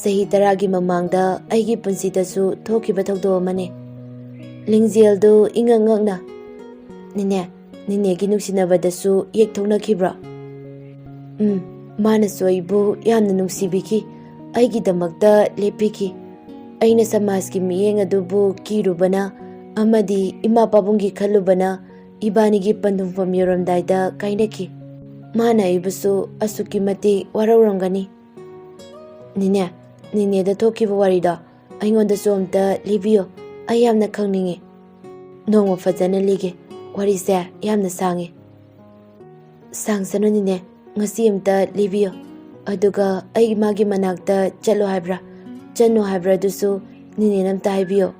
ꯆꯍꯤ ꯇꯔꯥꯒꯤ ꯃꯃꯥꯡꯗ ꯑꯩꯒꯤ ꯄꯨꯟꯁꯤꯗꯁꯨ ꯊꯣꯛꯈꯤꯕ ꯊꯧꯗꯣꯛ ꯑꯃꯅꯤ꯫" ꯂꯤꯡꯖꯦꯜꯗꯨ ꯏꯉꯛ ꯉꯛꯅ, "ꯅꯤꯅꯦ, ꯅꯤꯅꯦꯒꯤ ꯅꯨꯡꯁꯤꯅꯕꯗꯁꯨ ꯌꯦꯛꯊꯣꯛꯅꯈꯤꯕ꯭ꯔꯣ?" "ꯎꯝ, ꯃꯥꯅꯁꯨ ꯑꯩꯕꯨ ꯌꯥꯝꯅ ꯅꯨꯡꯁꯤꯕꯤꯈꯤ, ꯑꯩꯒꯤꯗꯃꯛꯇ ꯂꯦꯞꯄꯤꯈꯤ꯫ ꯑꯩꯅ ꯁꯃꯥꯖꯀꯤ ꯃꯤꯠꯌꯦꯡ ꯑꯗꯨꯕꯨ ꯀꯤꯔꯨꯕꯅ ꯑꯃꯗꯤ ꯏꯃꯥ ꯄꯥꯕꯨꯡꯒꯤ ꯈꯜꯂꯨꯕꯅ ꯏꯕꯥꯅꯤꯒꯤ ꯄꯟꯊꯨꯡꯐꯝ ꯌꯧꯔꯝꯗꯥꯏꯗ ꯀꯥꯏꯅꯈꯤ꯫ ꯃꯥꯅ ꯑꯩꯕꯨꯁꯨ ꯑꯁꯨꯛꯀꯤ ꯃꯇꯤꯛ ꯋꯥꯔꯧꯔꯝꯒꯅꯤ꯫" "ꯅꯤꯅꯦ, ꯅꯤꯅꯦꯗ ꯊꯣꯛꯈꯤꯕ ꯋꯥꯔꯤꯗꯣ ꯑꯩꯉꯣꯟꯗꯁꯨ ꯑꯝꯇ ꯂꯤꯕꯤꯌꯣ, ꯑꯩ ꯌꯥꯝꯅ ꯈꯪꯅꯤꯡꯉꯤ꯫" "ꯅꯣꯡꯃ ꯐꯖꯅ ꯂꯤꯒꯦ, ꯋꯥꯔꯤꯁꯦ ꯌꯥꯝꯅ ꯁꯥꯡꯉꯤ꯫" "ꯁꯥꯡꯁꯅꯨ ꯅꯤꯅꯦ, ꯉꯁꯤ ꯑꯝꯇ ꯂꯤꯕꯤꯌꯣ, ꯑꯗꯨꯒ ꯑꯩ ꯃꯥꯒꯤ ꯃꯅꯥꯛꯇ ꯆꯠꯂꯣ ꯍꯥꯏꯕ꯭ꯔꯥ ꯆꯠꯅꯣ ꯍꯥꯏꯕ꯭ꯔꯥ ꯑꯗꯨꯁꯨ ꯅꯤꯅꯦꯅ ꯑꯝꯇ ꯍꯥꯏꯕꯤꯌꯣ꯫"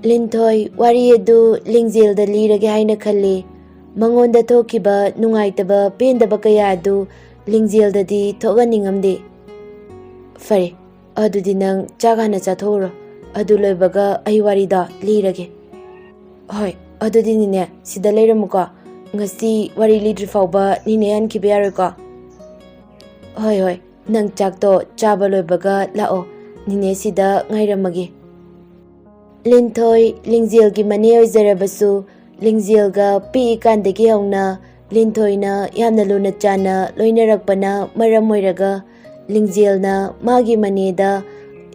ꯂꯤꯟꯊꯣꯏ ꯋꯥꯔꯤ ꯑꯗꯨ ꯂꯤꯡꯖꯦꯜꯗ ꯂꯤꯔꯒꯦ ꯍꯥꯏꯅ ꯈꯜꯂꯤ꯫ ꯃꯉꯣꯟꯗ ꯊꯣꯛꯈꯤꯕ ꯅꯨꯡꯉꯥꯏꯇꯕ ꯄꯦꯟꯗꯕ ꯀꯌꯥ ꯑꯗꯨ ꯂꯤꯡꯖꯦꯜꯗꯗꯤ ꯊꯣꯛꯍꯟꯅꯤꯡꯉꯝꯗꯦ꯫ "ꯐꯔꯦ, ꯑꯗꯨꯗꯤ ꯅꯪ ꯆꯥꯛ ꯍꯥꯟꯅ ꯆꯥꯊꯣꯛꯎꯔꯣ, ꯑꯗꯨ ꯂꯣꯏꯕꯒ ꯑꯩ ꯋꯥꯔꯤꯗꯣ ꯂꯤꯔꯒꯦ꯫" "ꯍꯣꯏ, ꯑꯗꯨꯗꯤ ꯅꯤꯅꯦ ꯁꯤꯗ ꯂꯩꯔꯝꯃꯨꯀꯣ, ꯉꯁꯤ ꯋꯥꯔꯤ ꯂꯤꯗ꯭ꯔꯤ ꯐꯥꯎꯕ ꯅꯤꯅꯦ ꯍꯟꯈꯤꯕ ꯌꯥꯔꯣꯏꯀꯣ꯫" "ꯍꯣꯏ ꯍꯣꯏ, ꯅꯪ ꯆꯥꯛꯇꯣ ꯆꯥꯕ ꯂꯣꯏꯕꯒ ꯂꯥꯛꯑꯣ, ꯅꯤꯅꯦ ꯁꯤꯗ ꯉꯥꯏꯔꯝꯃꯒꯦ꯫" ꯂꯤꯟꯊꯣꯏ ꯂꯤꯡꯖꯦꯜꯒꯤ ꯃꯅꯦ ꯑꯣꯏꯖꯔꯕꯁꯨ, ꯂꯤꯡꯖꯦꯜꯒ ꯄꯤꯛꯏꯀꯥꯟꯗꯒꯤ ꯍꯧꯅ ꯂꯤꯟꯊꯣꯏꯅ ꯌꯥꯝꯅ ꯂꯨꯅ ꯆꯥꯟꯅ ꯂꯣꯏꯅꯔꯛꯄꯅ ꯃꯔꯝ ꯑꯣꯏꯔꯒ, ꯂꯤꯡꯖꯦꯜꯅ ꯃꯥꯒꯤ ꯃꯅꯦꯗ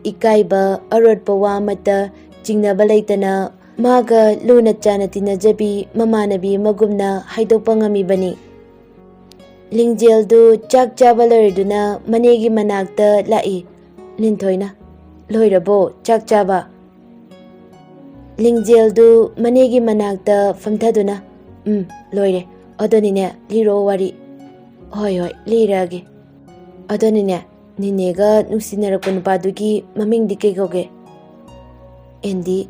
ꯏꯀꯥꯏꯕ, ꯑꯔꯣꯠꯄ ꯋꯥ ꯑꯃꯠꯇ ꯆꯤꯡꯅꯕ ꯂꯩꯇꯅ ꯃꯥꯒ ꯂꯨꯅ ꯆꯥꯟꯅ ꯇꯤꯟꯅꯖꯕꯤ ꯃꯃꯥꯟꯅꯕꯤ ꯑꯃꯒꯨꯝꯅ ꯍꯥꯏꯗꯣꯛꯄ ꯉꯝꯃꯤꯕꯅꯤ꯫ ꯂꯤꯡꯖꯦꯜꯗꯨ ꯆꯥꯛ ꯆꯥꯕ ꯂꯣꯏꯔꯗꯨꯅ ꯃꯅꯦꯒꯤ ꯃꯅꯥꯛꯇ ꯂꯥꯛꯏ꯫ ꯂꯤꯟꯊꯣꯏꯅ, "ꯂꯣꯏꯔꯕꯣ ꯆꯥꯛ ꯆꯥꯕ?" ꯂꯤꯡꯖꯦꯜꯗꯨ ꯃꯅꯦꯒꯤ ꯃꯅꯥꯛꯇ ꯐꯝꯊꯗꯨꯅ, "ꯎꯝ, ꯂꯣꯏꯔꯦ꯫ ꯑꯗꯨꯅꯤꯅꯦ, ꯂꯤꯔꯛꯑꯣ ꯋꯥꯔꯤ꯫" "ꯍꯣꯏ, ꯍꯣꯏ, ꯂꯤꯔꯛꯑꯒꯦ꯫ ꯑꯗꯨꯅꯤꯅꯦ, ꯅꯤꯅꯦꯒ ꯅꯨꯡꯁꯤꯅꯔꯛꯄ ꯅꯨꯄꯥꯗꯨꯒꯤ ꯃꯃꯤꯡꯗꯤ ꯀꯩ ꯀꯧꯒꯦ?" "ꯑꯦꯟꯗꯤ,